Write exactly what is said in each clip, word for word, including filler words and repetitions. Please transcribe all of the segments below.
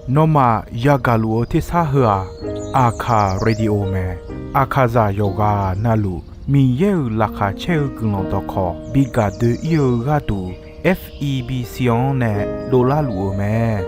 Nawmaf yagaq luf-eu tersar heu-aq, Aqkaq Radio mae. Aqkaqzaq yawqghaq navluf Miqyaer-euq laqkhaq caer-eu guiqlanq dawqkawq bi gaq doe-ir-eu gharduq, F E B C-anr nae dovlar luf-euq mae.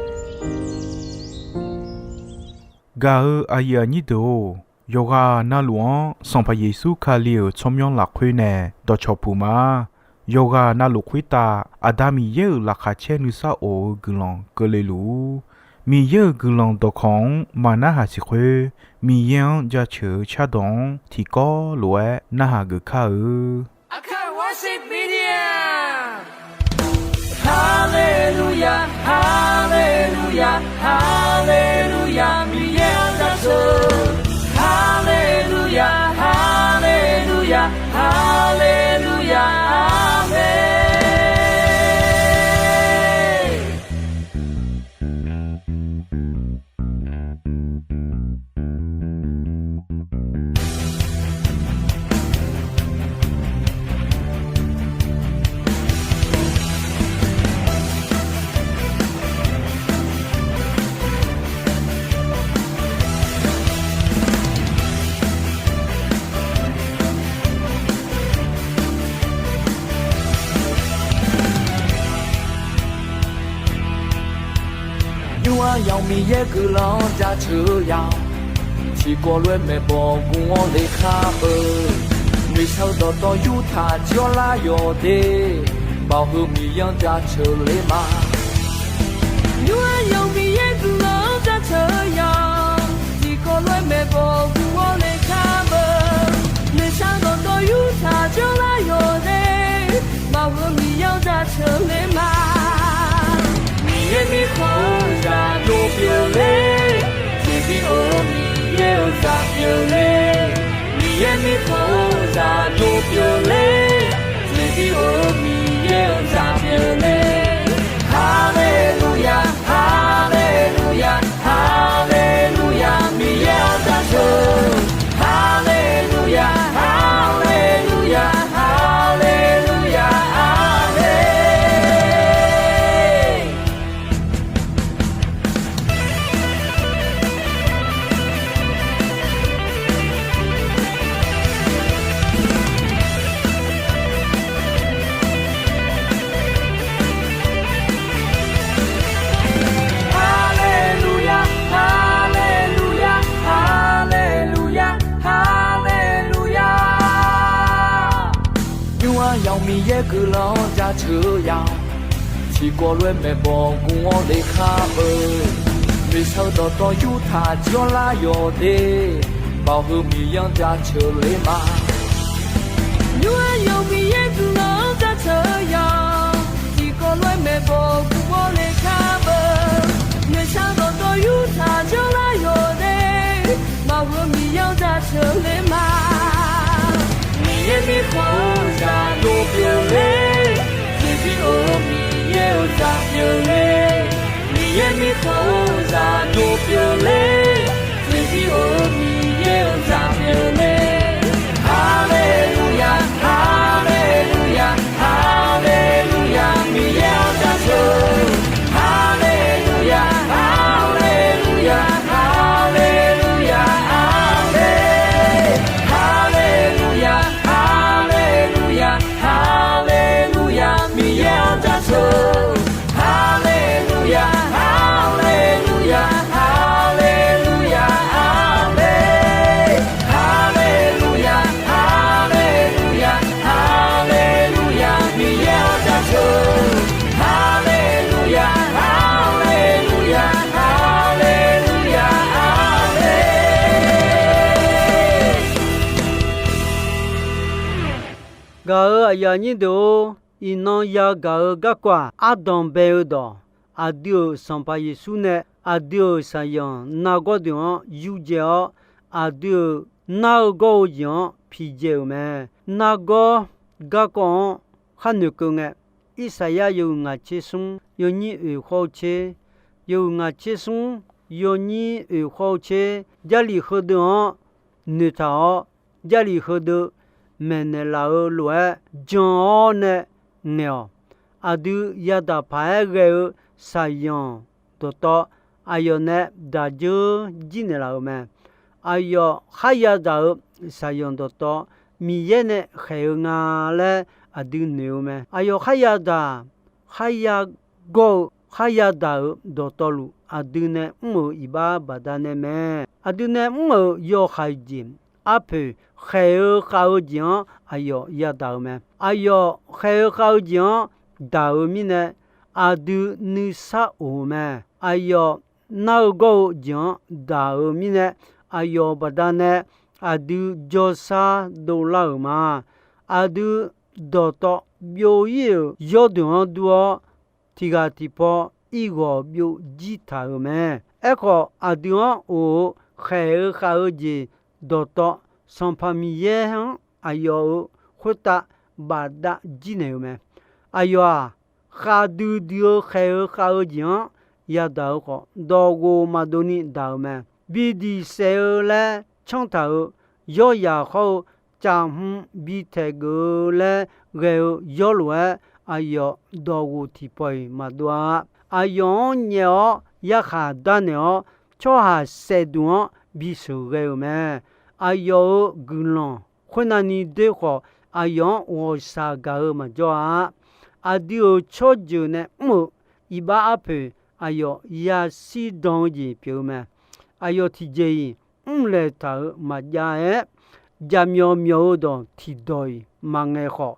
Gaq-eu aqyuif aqnyir deuq-or, yawqghaq navluf-anr Sanqpaq Yeqsur Kali-euq tsawrmyanr lafkhoer nae dawqcawq puq ma. Yawqghaq navluf khoertav Aqda Miqyaer-euq laqkhaq caer nuisar of-eu guiqlanq keuvle luf-ur. Miqyaer-euq guiqlanq dawqkawq-anr maqnarhaq siq khoer, Miqyaer-anr jaceuq-eu cardawq-anr tiqkawv lof-aer narhaq geuf kar-eu. Aqkaq Worship Media. Haleluya, haleluya, haleluya, Miqyaer-anr jaceuq. Haleluya, haleluya, haleluya, amen. Nymr-aer yawf Miqyaer guiqlanq-anr jaceuq-eu yaf, tiqkawv lof-aer maeqbawq guv-awr le kar-eu. Noeqshaq-eu dawqtawv yurtaq jir-awr lar yawq de, baoq heu Miqyaer-anr jaceuq le ma. Nymr-aer yawf Miqyaer guiqlanq-anr jaceuq-eu yaf, tiqkawv lof-aer maeqbawq guv-awr le kar-eu. Noeqshaq-eu dawqtawv yurtaq jir-awr lar yawq de, baoq heu Miqyaer-anr jaceuq le ma. Miqyaer mirkhanq-eu zaq dov pyeuf le, tiqbi of-eu Miqyaer-euq zaq pyeuf le. Miqyaer mirkhanq-eu zaq dov pyeuf le, tiqbi of-eu Miqyaer-euq zaq pyeuf le. Haleluya, haleluya, haleluya, Miqyaer-anr jaceuq. Haleluya, haleluya, haleluya, amen. Haleluya, haleluya, haleluya, haleluya. Nymr-aer yawf Miqyaer guiqlanq-anr jaceuq-eu yaf, tiqkawv lof-aer maeqbawq guv-awr le kar-eu. Noeqshaq-eu dawqtawv yurtaq jir-awr lar yawq de, baoq heu Miqyaer-anr jaceuq le ma. Nymr-aer yawf Miqyaer guiqlanq-anr jaceuq-eu yaf, tiqkawv lof-aer maeqbawq guv-awr le kar-eu. Noeqshaq-eu dawqtawv yurtaq jir-awr lar yawq de, baoq heu Miqyaer-anr jaceuq le ma. Miqyaer mirkhanq-eu zaq dov pyeuf le, tiqbi of-eu Miqyaer-euq zaq pyeuf le. Miqyaer mirkhanq-eu zaq dov pyeuf le, tiqbi of-eu Miqyaer-euq zaq pyeuf le. Haleluya, haleluya, haleluya, Miqyaer-anr jaceuq. Haleluya, haleluya, haleluya, amen. Haleluya, haleluya, haleluya, Miqyaer-anr jaceuq. Haleluya, haleluya, haleluya, amen. Haleluya, haleluya, haleluya, Miqyaer-anr jaceuq. Haleluya, haleluya, haleluya, amen. Gaq-euq aqyuif aqnyir deuq-or, iqnan yagaq-eu garkawv-aq, ardanq bae-eu dawq, aqdui-euq Sanqpaq Yeqsur nae aqdui-euq shaqzanq nargawr deuq-anr yurdzae-awr, aqdui-euq nar-eu gawr-eu jeq-anr piqdzae-euq mae. Nargawr garkawv-anr khar noeqkeuv ngae, Irsaqyar yawhuiq ngaq tser smr yawnyir oeq khawr-eu tser, yawhuiq ngaq tser smr yawnyir oeq khawr-eu tser, Jarlif heudeuq-anr noeqtaq-awr, Jarlif heudeuq maeqnaeq laf-eu lof-aer jan-awr nae ngaeq-awq. Aqdui yadaq paq-aer ghae-eu shaqzanq dawqtawv aqyawf nae daq dzeur jir naeqlaf-euq mae. Aqyawf kharya daq-euq shaqzanq dawqtawv Miqyaer nae khaeq-eu nga laer aqdui noeq-eu mae. Aqyawf kharya daq, kharya gawr-eu, kharya daq-euq dawqtawvluf aqdui nae mr-euq iqbax baqdanae mae. Aqdui nae mr-euq yawhaiq jeq, arpoeq khaeq-eu khav-eu jeq-anr aqyawf yadaq-eu mae. Aqyawf khaeq-eu khav-eu jeq-anr daq-eu mirnae, aqdui nuisar of-eu mae. Aqyawf nar-eu gawr-eu jeq-anr daq-eu mirnae, aqyawf baqdanae aqdui jawrshar dovlar-euq ma. Aqdui dawqtawv byov-ir-euq yawrdeuq-anr dur-awr, tiqghaq tiqpaw irghawq byov jir taq-euq mae. Aerkhawf, aqdui-anr of-eu khaeq-eu khav-eu jeq dawqtawv Sanqpaq Miqyaer-anr aqyawf-euq khoertav bafdav jir naeq-euq mae. Aqyawf-aq, khavdui dui-eu khaeq-eu khav-eu jeq-anr yadaq-eu khawf, dawqghof maqdov ni daq-euq mae. Bi diq saef-eu laer canr taq-euq yawryaq hawr-eu caqhm bi taeq geuf-eu laer ghae-eu yawrlof-aer, aqyawf dawqghof tiqpawf-iq maqdov-a. Aqyawf-anr nyaef-awr yarkhaq darnaeq-awr, tsawrhaq saefduq-anr bisheuq ghae-euq mae. Aqyawf-euq guiqlanq khoernavni doer khawf, aqyawf-anr ghawqshaq gaq-eu maqjawr-a. Aqdui-euq tsawrjeuq nae mr-euq iqbax arpoeq, aqyawf yashir dan-eu jeq pyeuf-eu mae. Aqyawf tiqjeq-iq mrlaeq taq-euq maqjav-aer, jaqmyawf myawf-eu dawq tiqdawq-iq maqngaeq khawf,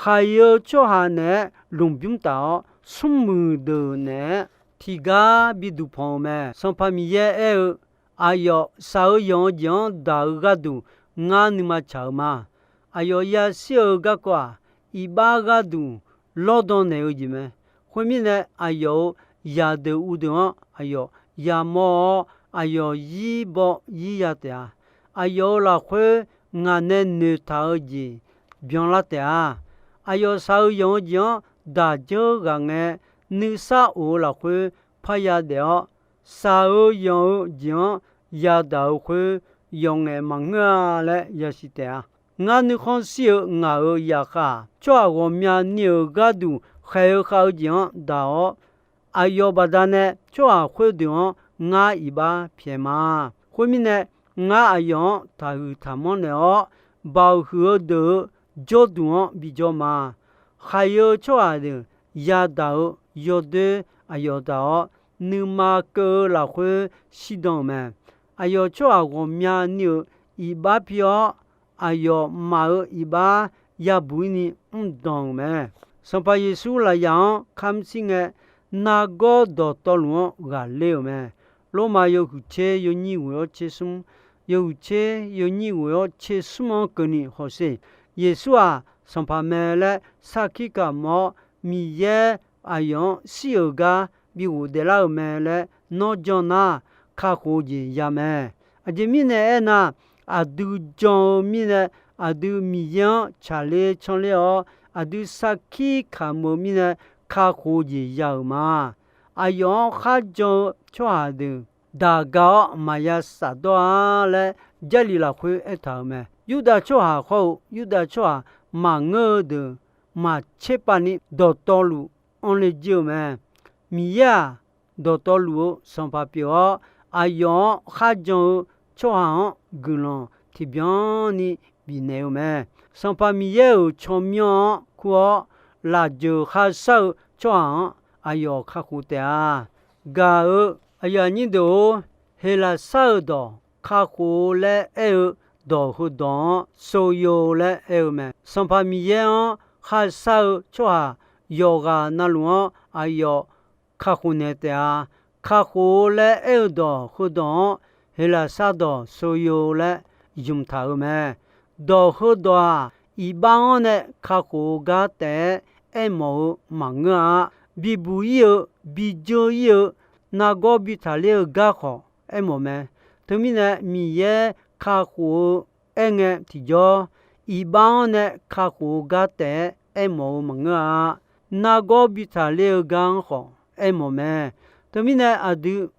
khaiq-eu tsawrhaq naeq-aer lmqbymr taf-awr, smrmuiq deuq naeq-aer tiqgar bi duqpanq-eu mae. Sanqpaq Miqyaer aer-eu, Aqyawf shaq-eu yanq-eu jeq-anr daq-eu gharduq ngar nuima tsaq-eu ma. Aqyawf yashir-eu garkawv-aq, iqbax gharduq lawrdan naeq-eu jeq mae. Khoermirnae, aqyawf-euq zaqdeuq uvdeuq-anr aqyawf yamawr-awr, aqyawf zir baw zir ya taef-a. Aqyawf-euq lafkhoer ngaq nae noeqtaq-eu jeq byanlar taef-a. Aqyawf shaq-eu yanq-eu jeq-anr daq dzeur ghaq ngae, nuisar of-eu lafkhoer parya daef-awr, shaq-eu yanq-eu jeq-anr yadaq-eu khoer yawf ngaef maqngeur-a laer yasiq taef-a. Ngar nuikhanr shir-eu ngaq-euq zaqkhav-aq, tsawrhaq ghawqmyani-euq gharduq khaeq-eu khav-eu jeq-anr daq-awr, aqyawf baqdanae tsawrhaq khoerdeuq-anr ngar iqbax pyaeq ma. Khoermirnae, ngar aqyawf-anr taqhuiq taqmanr naeq-awr, baoq huiq-eu deuq-euq jawrduq-anr bijawr ma. Khaiq-eu tsawrhaq deuq yadaq-eu yawdoer aqyawf daq-awr, nuima keuv-eu lafkhoer shirdan-euq mae. Aqyawf tsawrhaq ghawqmyani-euq iqbax pi-awr, aqyawf maf-euq iqbax yabuq-ir ni mr dan-euq mae. Sanqpaq Yeqsur lafyaq-anr kamr shir ngae, nargawr dawqtawvluf-anr ghaqler-euq mae. Lormav yawhuiq tser yawnyir ghoeq-awr tser smr, yawhuiq tser yawnyir ghoeq-awr tser smr-anr keuvni hawsher. Yeqsur-aq, Sanqpaq mae laer sarkir kamq-awr, Miqyaer aqyawf-anr shir-euq gar bi ghofdaef lar-euq mae laer nawr jan nar, kakhof-eu jeq ya mae. Aqjeq mirnae aernar, aqdui jan-eu mirnae, aqdui Miqyaer-anr tsaqler tsanr ler-awr, aqdui sarkir kamq-eu mirnae, kakhof-eu jeq ya-euq ma. Aqyawf-anr kharjan-eu tsawrhaq deuq daq ga-awr maqya shafdawr-a laer, Jarlif lafkhoer aertaq-euq mae. Yurdav tsawrhaq hawr-eu Yurdav tsawrhaq maqngeur-eu deuq maqtser pav ni dawqtawvluf anr le jir-eu mae. Miqyaer-aq, dawqtawvluf-eu Sanqpaq pyeuf-awr, aqyawf-anr kharjan-eu tsawrhaq-anr guiqlanq tiqbyan ni bifnaeq-eu mae. Sanqpaq Miqyaer-euq tsawrmyanr-anr kur-awr, lafjeuq kharshar-eu tsawrhaq-anr aqyawf kakhof taef-a. Gaq-eu aqyuif aqnyir deuq-or, Heqlaqsar-euq dawq kakhof-eu laer aer-eu dawq heudawq-anr soyo laer aer-eu mae. Sanqpaq Miqyaer-anr kharshar-eu tsawrhaq yawqghaq navluf-anr aqyawf kakhof naeq taef-a. Kakhof-eu laer aer-eu dawq heudawq-anr Heqlaqsar dawq soyo laer ymq taq-euq mae. Dawq heudawq-aq, iqbax-anr nae kakhof-eu gar taef-aer aermawf-eu maqngeur-a. Bibuq-ir-eu, bijeur-ir-eu, nargawr bi taqler-eu gar khawf aermawf mae. Teumirnae, Miqyaer kakhof-eu aerngae tiqjawr, iqbax-anr nae kakhof-eu gar taef-aer aermawf-eu maqngeur-a. Nargawr bi taqler-eu gar-anr khawf aermawf mae. Teumirnae, aqdui,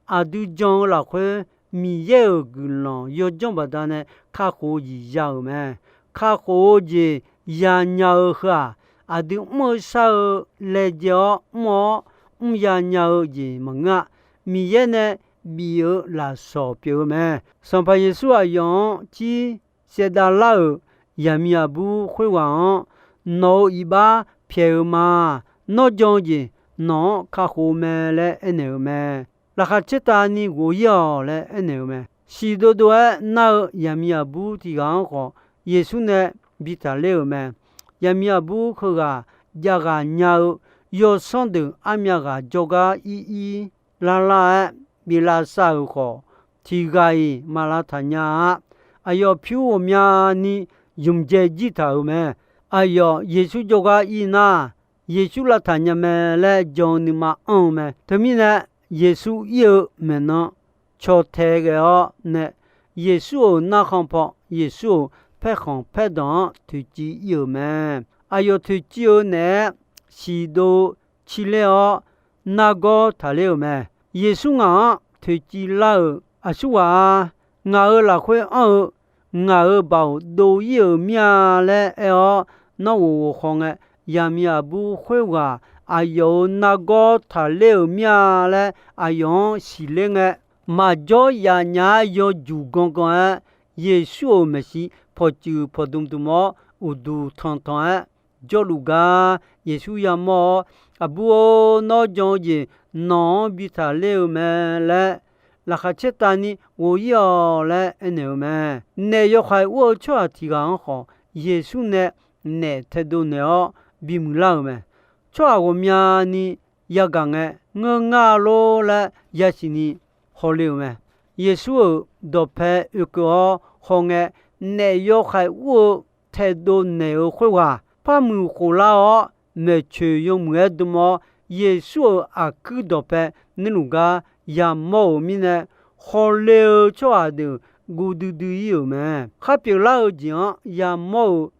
aqdui jan-eu lafkhoer Miqyaer-euq guiqlanq yawdzanr baqdanae kakhof-eu jeq ya-euq mae. Kakhof-eu jeq yanya-eu heu-aq, aqdui mr-eu shar-eu laejae-awr mr-awr, mrya nya-eu jeq maqngeur-a. Miqyaer nae bif-eu lafsawq pyeuf-eu mae. Sanqpaq Yeqsur aqyawf-anr cir saevdav lar-euq yaqmiq aqbur khoerghaq-anr, nawq-euq iqbax pyaeq-eu ma. Nawr jan-eu jeq nawq-anr kakhof-eu mae laer aernaeq-euq mae. Laqkhaq caertavni ghof-ir-awq laer aernaeq-eu mae. Siq dovdov-aer nar-eu yaqmiq aqbur tiq ghaq-anr khawf, Yeqsur nae bi taqler-euq mae. Yaqmiq aqbur heughaq jav ghaq nya-eu yawsanr deuq armyav ghaq jawrgar ir ir lar lar-aer biflav sav-euq khawf, tiq ghaq-iq maq lavtaq nya-a. Aqyawf pyur ghawqmyani zmqdzae jir taq-euq mae. Aqyawf Yeqsur jawrgar ir nar, Yeqsur lavtaq nya mae laer jan-eu nuima anr-eu mae. Teumirnae, Yeqsur ir-eu maeqnan caw tae ghae-awr nae, Yeqsur-euq narkhan paw, Yeqsur-euq paerkhanq paerdanq-anr toeqciv ir-euq mae. Aqyawf toeqciv-eu naeq-aer siqdov civler-awr nargawr taqler-euq mae. Yeqsur ngaq-anr toeqciv lar-euq, Aqsurghaq-a, ngaq-euq lafkhoer anr-eu ngaq-euq baoq dov-ir-euq mir-a laer aer-awr, nawr ghof ghof khaw ngae, yaqmiq aqbur khoerghaq aqyawf-euq nargawr taqler-euq mir-a laer aqyawf-anr siqler ngae, maqjawr yaf nya-aer yawjuq gangan-aer, Yeqsur-euq maeqshi pawqtsuif pawqdm dm-awr, uqduq tanqtanq-aer jawrluf gar Yeqsur yamawr-awr, Aqbur-or, nawr jan-eu jeq nawq-anr bi taqler-eu mae laer, laqkhaq caertavni ghof-ir-awq laer aernaeq-eu mae. Naef yawhaiq ur-eu tsawrhaq tiq ghaq-anr khawf, Yeqsur nae naef taedov naeq-awr bimuiq lar-euq mae. Tsawrhaq ghawqmyani yagaq ngae, ngeur ngar lor laer yasiq ni hawle-euq mae. Yeqsur-euq dawqpae oekeuv-awr hawngae, naef yawhaiq ur-eu taedov naeq-eu khoerghaq par muiq khof lar-awr, maeqtsoeq yawmuiq-aer dm-awr, Yeqsur-euq aqkuir dawqpae nuirluf gar yamawr-euq mirnae, hawle-eu tsawrhaq deuq guv duidui-ir-euq mae. Khar pyeuflar-eu jeq-anr yamawr-euq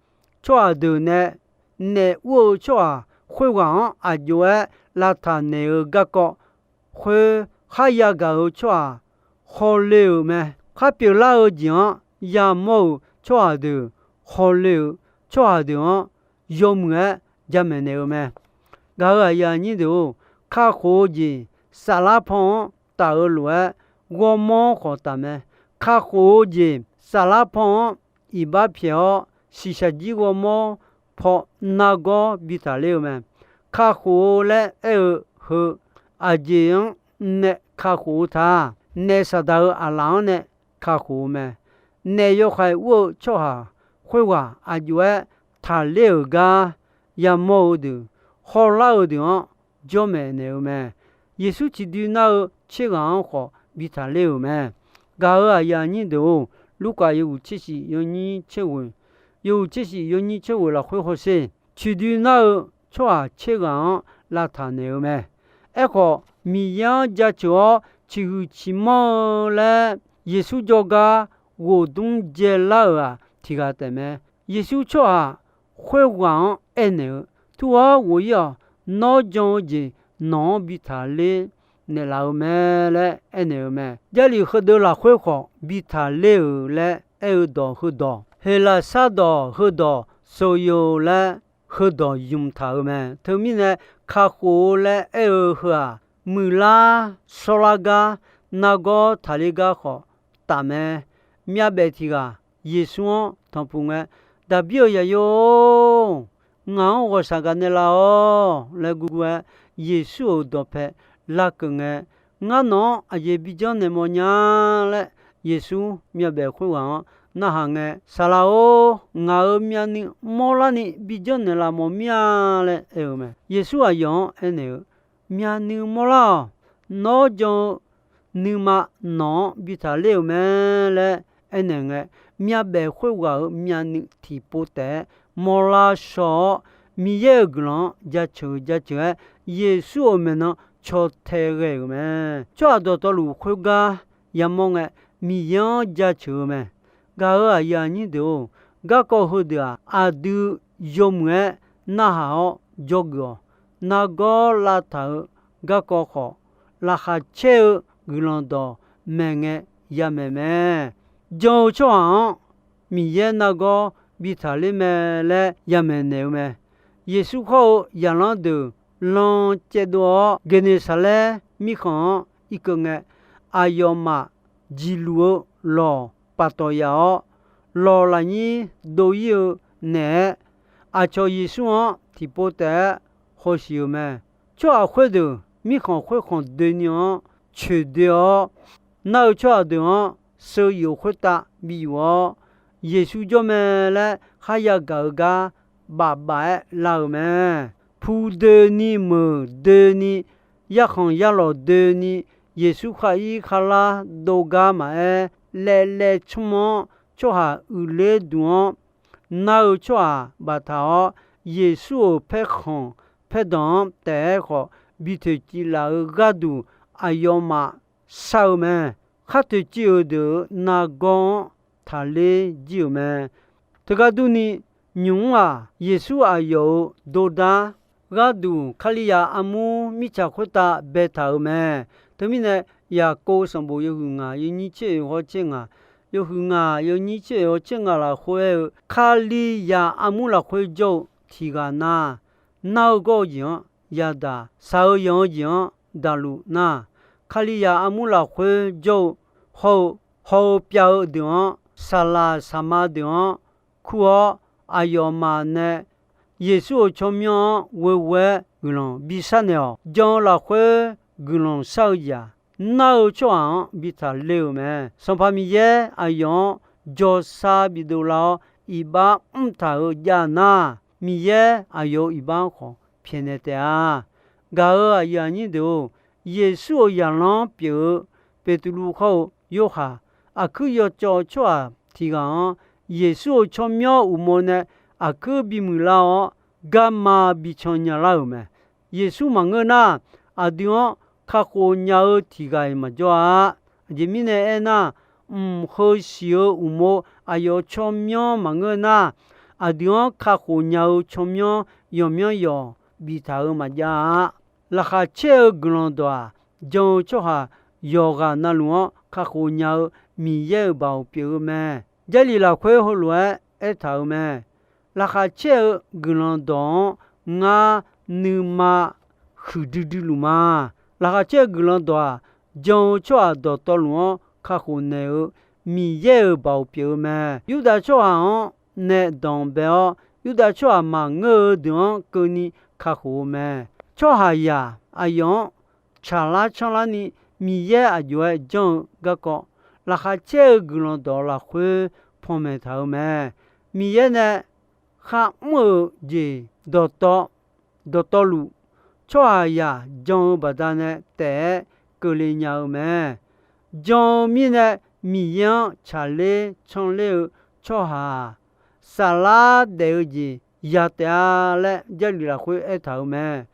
tsawrhaq deuq nae naef ur-eu tsawrhaq khoerghaq-anr aq jov-aer lavtaq naeq-eu garkawv khoer khar yagaq-eu tsawrhaq hawle-euq mae. Khar pyeuflar-eu jeq-anr yamawr-euq tsawrhaq deuq, hawle-euq tsawrhaq deuq-anr yawmuiq-aer jamaeq naeq-eu mae. Gaq-euq aqyuif aqnyir deuq-or, kakhof-eu jeq saflar paw-anr taf-eu lof-aer, ghawrmawr khawf taf mae. Kakhof-eu jeq saflar paw-anr iqbax pyaeq-awr, shiqshaq jir ghawrmawr paw nargawr bi taqler-eu mae. Kakhof-eu laer aer-eu heu, aqjeq-anr nae kakhof-eu ta, naef Saqdaq-euq aqlaf-anr nae kakhof-eu mae. Naef yawhaiq ur-eu tsawrhaq khoerghaq aq jov-aer taqler-euq gar yamawr-eu deuq, hawlar-eu deuq-anr jawrmaeq naeq-eu mae. Yeqsur ciqdui nar-eu tser ghaq-anr khawf bi taqler-euq mae. Gaq-euq aqyuif aqnyir deuq-or, Lurkaf yawhuiq tser shif yawnyir tser ghoeq, yawhuiq tser shif yawnyir tser ghoeq lafkhoer hawsher, ciqdui nar-eu tsawrhaq tser ghaq-anr lavtaq naeq-eu mae. Aerkhawf, Miqyaer-anr jaceuq-awr ciqhuiq ciqmanr-eu laer Yeqsur jawrgar ghofdmr dzaelar-euq-aq, tiq ghaq taef mae. Yeqsur tsawrhaq khoerghaq-anr aernaeq-eu, Tur-awr ghof-ir-awq. Nawr jan-eu jeq nawq-anr bi taqler naeqlaf-eu mae laer aernaeq-eu mae. Jarlif heudeuv lafkhoer khawf bi taqler-euq laer aer-eu dawq heudawq, Heqlaqsar dawq heudawq soyo laer heudawq ymq taq-eu mae. Teumirnae, kakhof-eu laer aer-eu heu-aq, muiqlar shawrlar gar, nargawr taqler gar khawf taf mae. Myavbaef tiq ghaq Yeqsur-anr tanqpuq ngae, Daqbir-euq Zaqyo-or, ngaq-anr ghawqshaq gaq naeqlaf-awq laer gurgur-aer, Yeqsur-euq dawqpae larkeuv ngae, Ngar nawq-anr aqjeq bi janrnaeq mawfnya laer, Yeqsur myavbaef khoerghaq-anr narhaq ngae, Saqlaq-or, ngaq-euq myavnuiv mawrlarni bi janrnaeq laf mawf mir-a laer aer-eu mae. Yeqsur aqyawf-anr aernaeq-eu, Myavnuiv mawrlar-awq. Nawr jan-eu nuima nawq-anr bi taqler-euq mae laer aernaeq ngae, myavbaef khoerghaq-euq myavnuiv tiqpov taef-aer mawrlar shaw-awr, Miqyaer-euq guiqlanq-anr jaceuq jaceuq-aer, Yeqsur-euq maeqnan caw tae ghae-euq mae. Tsawrhaq dawqtawvluf khoergar yamawr ngae, Miqyaer-anr jaceuq-eu mae. Gaq-euq aqyuif aqnyir deuq-or, garkawv heudeuq-aq, aqdui yawmuiq-aer narhaq-awr dzawgeuf-awq. Nargawr lavtaq-eu garkawv khawf, laqkhaq caer-eu guiqlanq dawq maeqngae yamaeq mae. Jan-eu tsawrhaq-anr Miqyaer nargawr bi taqler mae laer yamaeq naeq-eu mae. Yeqsur hawr-eu zaqlanr deuq lan caevdov-awr, Geqneqsaqlaer mirkhanq-anr irkeuv ngae, aqyawfmaf jiqluf-eu lawq paftawf yaf-awr, lawq lafnyir dov-ir-eu naeq-aer, aqcawq Yeqsur-anr tiqpov taef-aer hawshiq-euq mae. Tsawrhaq khoerdeuq mirkhanq khoerkhanq doeni-anr coeqdoe-awr, nar-eu tsawrhaq deuq-anr sheu yuf-eu khoertav biyuf-awr, Yeqsur jawr mae laer kharya gaq-eu gar bafbaf-aer lar-euq mae. Pu doeni, meuq doeni, yarkhanq yarlawq doeni, Yeqsur khar ir kharlar dov gar maqaer, laevlaev tsmr-anr tsawrhaq uiqler duq-anr nar-eu tsawrhaq baftaq-awr, Yeqsur-euq paerkhanq paerdanq-anr taef-aer khawf bi toeqciv laf-eu gharduq aqyawfmaf shar-eu mae. Khar toeqciv-euq deuq-euq nargawr-anr taqler jir-euq mae. Teugar durni, nymq mr-aq, Yeqsur aqyawf-euq dordar gharduq Kalizaq armur mirtsaq khoertav baetaq-euq mae. Teumirnae, Yaqkov sanqbof yawhuiq ngaq yawnyir tser oeq hawr tser ngaq, yawhuiq ngaq yawnyir tser oeq hawr tser ngaq lafkhoer aer-eu, Kalizaq armur lafkhoer jawr-eu tiq ghaq nar, nar-eu gawr-eu jeq-anr yadaq, shaq-eu yanq-eu jeq-anr daqluf nar, Kalizaq armur lafkhoer jawr-eu hawr-eu, haw-eu pyav-eu deuq-anr, saqlaq saqma deuq-anr kur-awr, aqyawfmaf nae Yeqsur-euq tsawrmyanr-anr ghoeghoe-aer guiqlanq bishar naeq-awq. Jan-eu lafkhoer guiqlanq shar-eu jeq-aq, nar-eu tsawrhaq-anr bi taqler-euq mae. Sanqpaq Miqyaer aqyawf-anr jawrshar bidov lar-awr, iqbax mr taq-euq jav nar, Miqyaer aqyawf-euq iqbax-anr khawf pyaeqnaeq taef-a. Gaq-euq aqyuif aqnyir deuq-or, Yeqsur-euq zaqlanr pyeuf-eu Beqtuvluv hawr-eu Yorhaq, aqkuir yawcawv-eu tsawrhaq tiq ghaq-anr Yeqsur-euq tsawrmyanr uqmov nae aqkuir bimuiq lar-awr, garma bican nya lar-euq mae. Yeqsur maqngeur nar, aqdui-anr kakhof nya-eu tiq ghaq-iq maqjawr-a. Aqjeq mirnae aernar, mq heu siq-eu uqmov aqyawf-euq tsawrmyanr maqngeur nar, aqdui-anr kakhof nya-eu tsawrmyanr yawqmyanr yawq biftaq-euq maqjav-a. Laqkhaq caer-eu guiqlanq dawq-aq, jan-eu tsawrhaq yawqghaq navluf-anr kakhof nya-eu Miqyaer-euq baoq pyeuf-eu mae. Jarlif lafkhoer heulof-aer aertaq-euq mae. Laqkhaq caer-eu guiqlanq dawq-anr ngar nuima huiqdui dui luf ma. Laqkhaq caer-eu guiqlanq dawq-aq, jan-eu tsawrhaq dawqtawvluf-anr kakhof naeq-eu Miqyaer-euq baoq pyeuf-eu mae. Yurdav tsawrhaq-anr nae danqbae-awr, Yurdav tsawrhaq maqngeur-eu deuq-anr keuvni kakhof-eu mae. Tsawrhaqzaq aqyawf-anr tsaqlar canrlarni Miqyaer aqjox-aer janr-eu garkawv, laqkhaq caer-eu guiqlanq dawq lafkhoer panmaeq taq-euq mae. Miqyaer nae kharmr-euq jeq dawqtawv dawqtawvluf, tsawrhaqzaq jan-eu baqdanae taef-aer keuvle nya-eu mae. Jan-eu mirnae Miqyaer-anr tsaqler canrler-eu tsawrhaq-aq, saflar daef-eu jeq ya taef-a laer Jarlif lafkhoer aertaq-euq mae.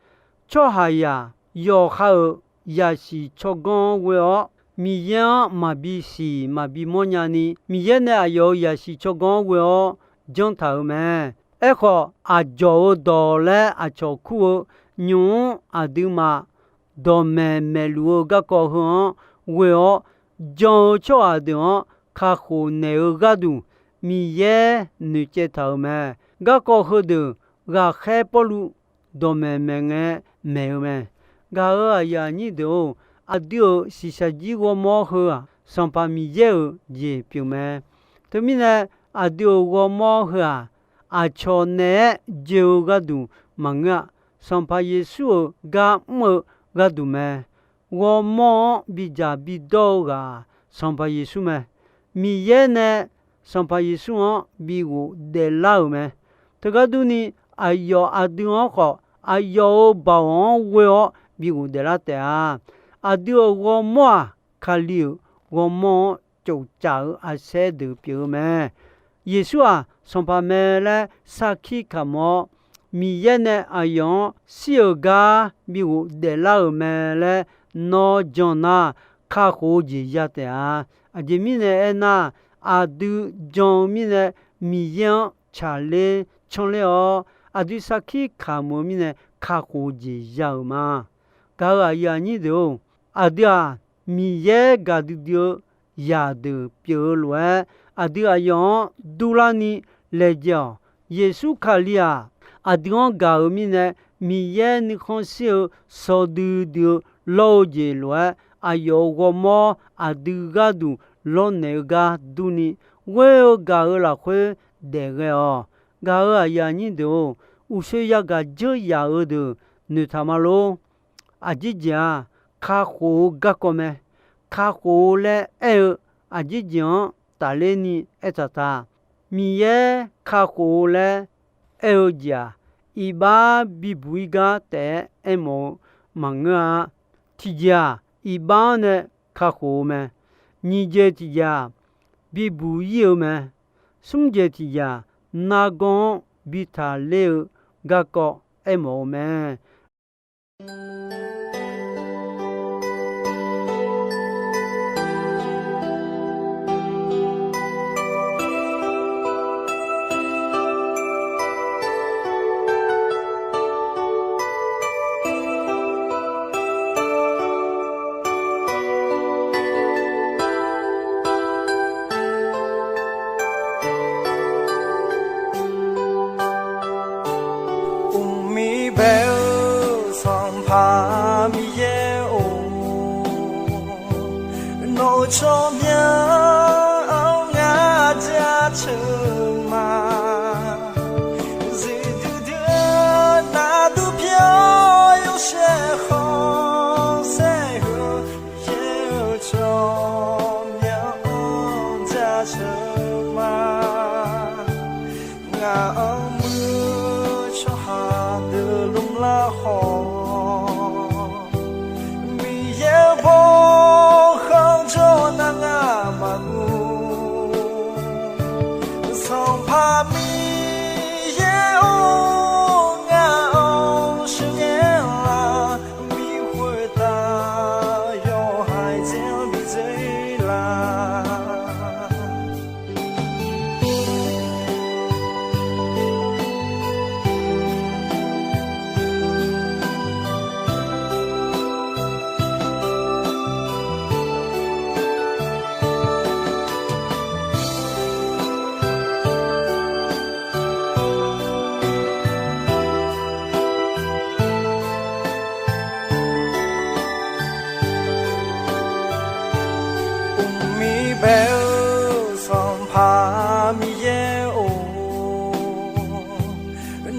Tsawrhaqzaq yawqha-euq zaqsiq tsawrganr-anr ghoe-awr, Miqyaer-anr maqbi siq maqbi mawrnya ni, Miqyaer nae aqyawf-euq zaqsiq tsawrganr-anr ghoe-awr janr taq-euq mae. Aerkhawf, aqdzawq-euq dawq laer aqcawq kur-eu nymq-mr aqduimaf dawqmaeq maeqluf-eu garkawv heu-anr ghoe-awr, jan-eu tsawrhaq deuq-anr kakhof naeq-eu gharduq, Miqyaer noeqcaev taq-euq mae. Garkawv heudeuq ghaqkhaer Pawrluv dawqmaeq maeq ngae maeq-eu mae. Gaq-euq aqyuif aqnyir deuq-or, aqdui-euq shiqshaq jir ghawrmawr heu-aq, Sanqpaq Miqyaer-euq jeq pyeuf mae. Teumirnae, aqdui-euq ghawrmawr heu-aq, aqcawq naeq-aer joe-eu gharduq maqngeur-a. Sanqpaq Yeqsur-euq gar mr-eu gharduq mae. Ghawrmawr-anr bidzaq bidawr-eu ghaq-aq, Sanqpaq Yeqsur mae. Miqyaer nae Sanqpaq Yeqsur-anr bighof daeflar-euq mae. Teugar durni, aqyawf aqdui-anr khawf, aqyawf-euq baoq-anr ghoe-awr bighof daeflar taef-a. Aqdui-euq ghawrmawr-aq, Kali-euq ghawrmawr-anr tsoftsaf-eu arsaer deuq pyeuf-eu mae. Yeqsur-aq, Sanqpaq mae laer sarkir kamq-awr, Miqyaer nae aqyawf-anr shir-euq gar bighof daeflar-euq mae laer nawr jan nar, kakhof-eu jeq ya taef-a. Aqjeq mirnae aernar, aqdui jan-eu mirnae Miqyaer-anr tsaqler canrler-awr, aqdui sarkir kamq-eu mirnae kakhof-eu jeq ya-euq ma. Gaq-euq aqyuif aqnyir deuq-or, aqdui-aq, Miqyaer gaqdui dui-eu zaqdeuq pyeuf-eu lof-aer, aqdui aqyawf-anr durlarni laejae-awq. Yeqsur Kali-aq, aqdui-anr gaq-euq mirnae Miqyaer nuikhanr shir-eu shawdui dui-eu lawr-eu jeq lof-aer, aqyawf-euq ghawrmawr aqdui gharduq lawrnaeq-eu gar durni, ghoer-eu gaq-eu lafkhoer daef ghae-awq. Gaq-euq aqyuif aqnyir deuq-or, uqshoe yagaq dzeur yaf-eu deuq noeqtaq ma lor. Aqjeq jeq-aq, kakhof-eu garkawv mae. Kakhof-eu laer aer-eu aqjeq jeq-anr tafler ni aertaq ta. Miqyaer kakhof-eu laer aer-eu jeq-aq, iqbax bibuq-ir gar taef-aer aermawf-eu maqngeur-a. Tiqjeq-aq, iqbax-anr nae kakhof-eu mae. Nyiq jeq tiqjeq-aq, bibuq-ir-eu mae. Smr jeq tiqjeq-aq, nargawr-anr bi taqler-eu garkawv aermawf-eu mae. Uqmir bae-eu Sanqpaq Miqyaer-or, nawq-eu tsawrmyanr-anr ngar jaceuq ma. Zuiqdui dui-eu nardur pyawr yawshaef khanqsaer heu, yaer-eu tsawrmyanr-anr jaceuq ma. Ngaq-anr muir-eu tsawrhaq deuq lmlar khawf, Miqyaer-eu bawrkhanq jawr nar ngar maqguv. Sanqpaq Miqyaer-or, ngaq-anr sheuqghae la, bi khoertav yawhaiq dzaer-anr bi dzaer la. Uqmir bae-eu Sanqpaq Miqyaer-or,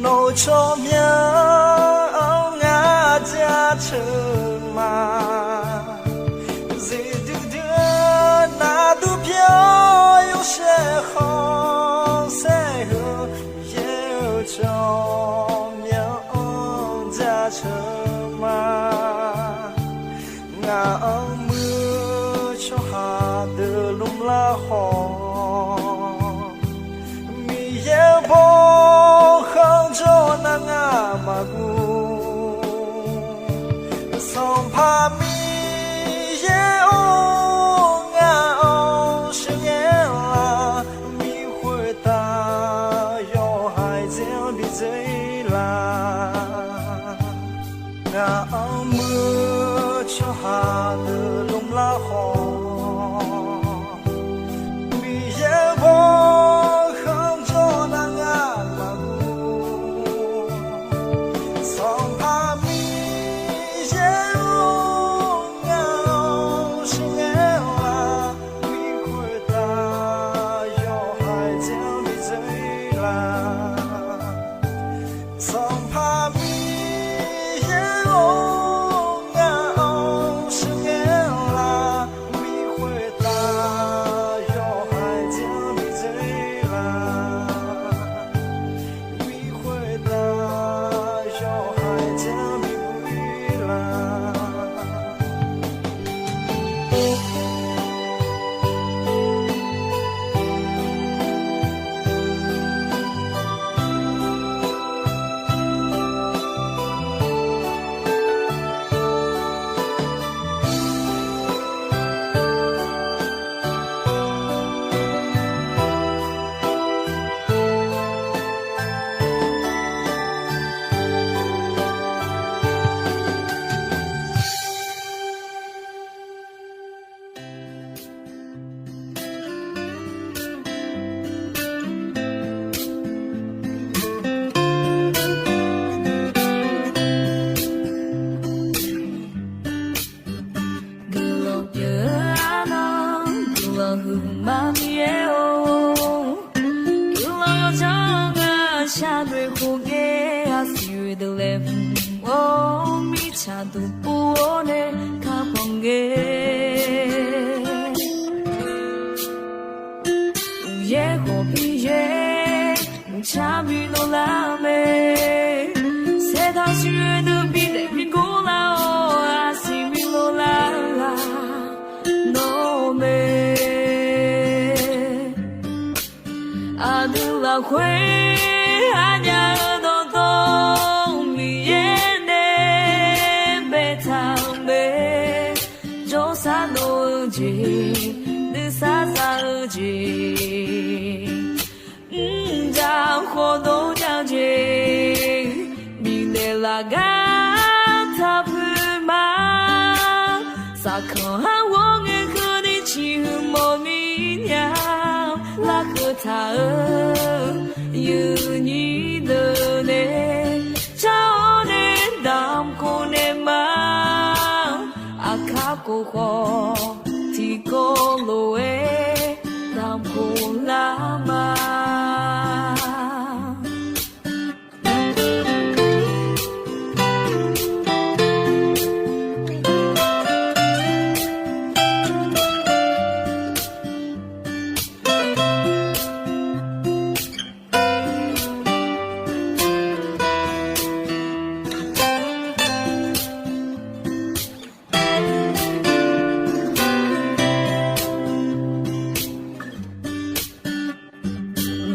nawq-eu tsawrmyanr-anr ngar jaceuq ma. Zuiqdui dui-eu nardur pyawr yawshaef khanqsaer heu, yaer-eu tsawrmyanr-anr jaceuq ma. Ngaq-anr muir-eu tsawrhaq deuq lmlar khawf, Miqyaer-eu bawrkhanq jawr nar ngar maqguv. Sanqpaq Miqyaer-or, ngaq-anr sheuqghae la, bi khoertav yawhaiq dzaer-anr bi dzaer la. Ngaq-anr muir-eu tsawrhaq deuq lmlar khawf, Miqyaer-eu bawrkhanq jawr nar ngar maqguv. Sanqpaq Miqyaer-or, Aqduimaf Miqyaer-or, guiqlanq yawdzanr-eu shaqnoeq khof ngae, aqsiq oe deuq laeqhmq-awr, mirtsaq duq pov-awr nae kakhanq ngae. Uqyaer khawf Miqyaer, mqcar bi lov lar mae. Saertaq siq oe deuq bi daef bi gor lar-awr, aqsiq bi lov lar-eu ghaq nawr mae. Aqdui lafkhoer aqnyaf-eu dawqtawv Miqyaer nae baetaq-euq mae. Jawrsar dov-eu jeq, nuisar za-eu jeq, mqdzaq khawf dov nya-eu jeq, bifnaeq laf gar taq poeq ma. Saqkanq har ghawr ngae keuvni ciqhuiq mawf mir nya. Larkeuv taq-euq yuifnyir deuq nae car-awr nae damq khof naeq ma. Aqkar khof khawf tiqkawv lof-aer damq khof lar ma.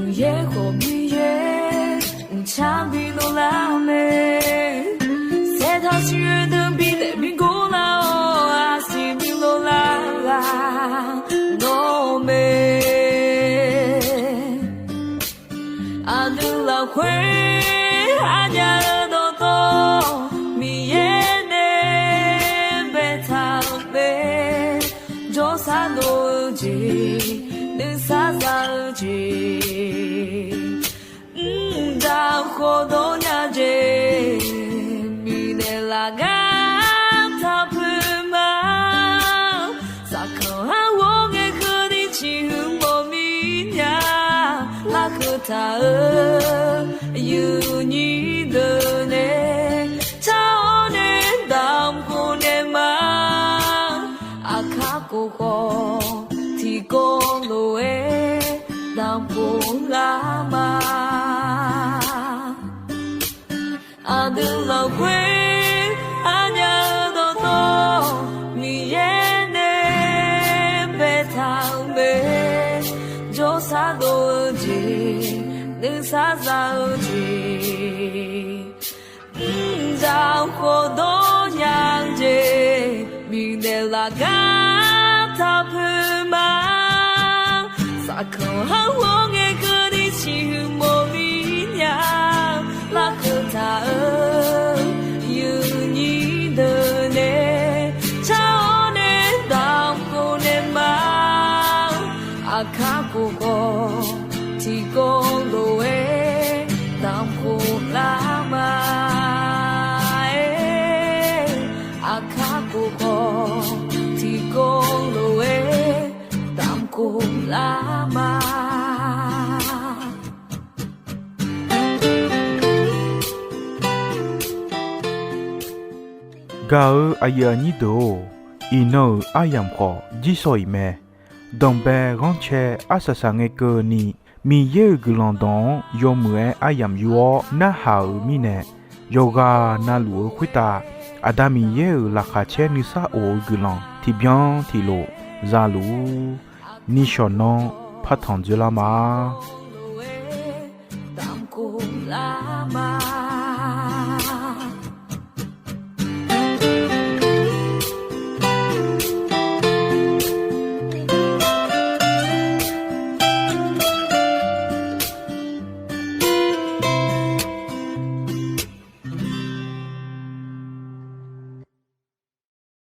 Uqyaer khawf Miqyaer, mqcar bi lov lar mae. Saertaq siq oe deuq bi daef bi gor lar-awr, aqsiq bi lov lar ghaq nawr mae. Aqdui lafkhoer aqnyaf-eu dawqtawv Miqyaer nae baetaq-euq mae. Jawrsar dov-eu jeq, nuisar za-eu jeq, mqdzaq khawf dov nya jeq, bifnaeq laf gar taq poeq ma. Saqkanq har ghawr ngae keuvni ciqhuiq mawf mir nya. Larkeuv taq-euq yuifnyir deuq nae car-awr nae damq khof naeq ma. Aqkar khof khawf tiqkawv lof-aer damq khof lar ma. Aqdui lafkhoer aqnyaf-eu dawqtawv Miqyaer nae baetaq-euq mae. Jawrsar dov-eu jeq, nuisar za-eu jeq, mqdzaq khawf dov nya-eu jeq, bifnaeq laf gar taq poeq ma. Saqkanq har ghawr ngae keuvni ciqhuiq mawf mir nya. Larkeuv taq-euq yuifnyir deuq nae car-awr nae damq khof naeq ma. Aqkar khof khawf tiqkawv lof-aer damq khof lar ma. Aqkar khof khawf tiqkawv lof-aer damq khof lar ma. Gaq-eu aqyuif aqnyir deuq-or, iqnan-euq aryamq khawf jirsawq iq mae. Danqbae ghanrcae arsaq saqngae keuvni, Miqyaer-euq guiqlanq dawq-anr yawmuiq-aer aryamq yur-awr narhaq-euq mirnae, yawqghaq navluf-eu khoertav Aqda Miqyaer-euq laqkhaq caer nuisar of-eu guiqlanq tiqbyan tiqlof za luf-ur. Nishawq nanr partanq dzoerlar ma.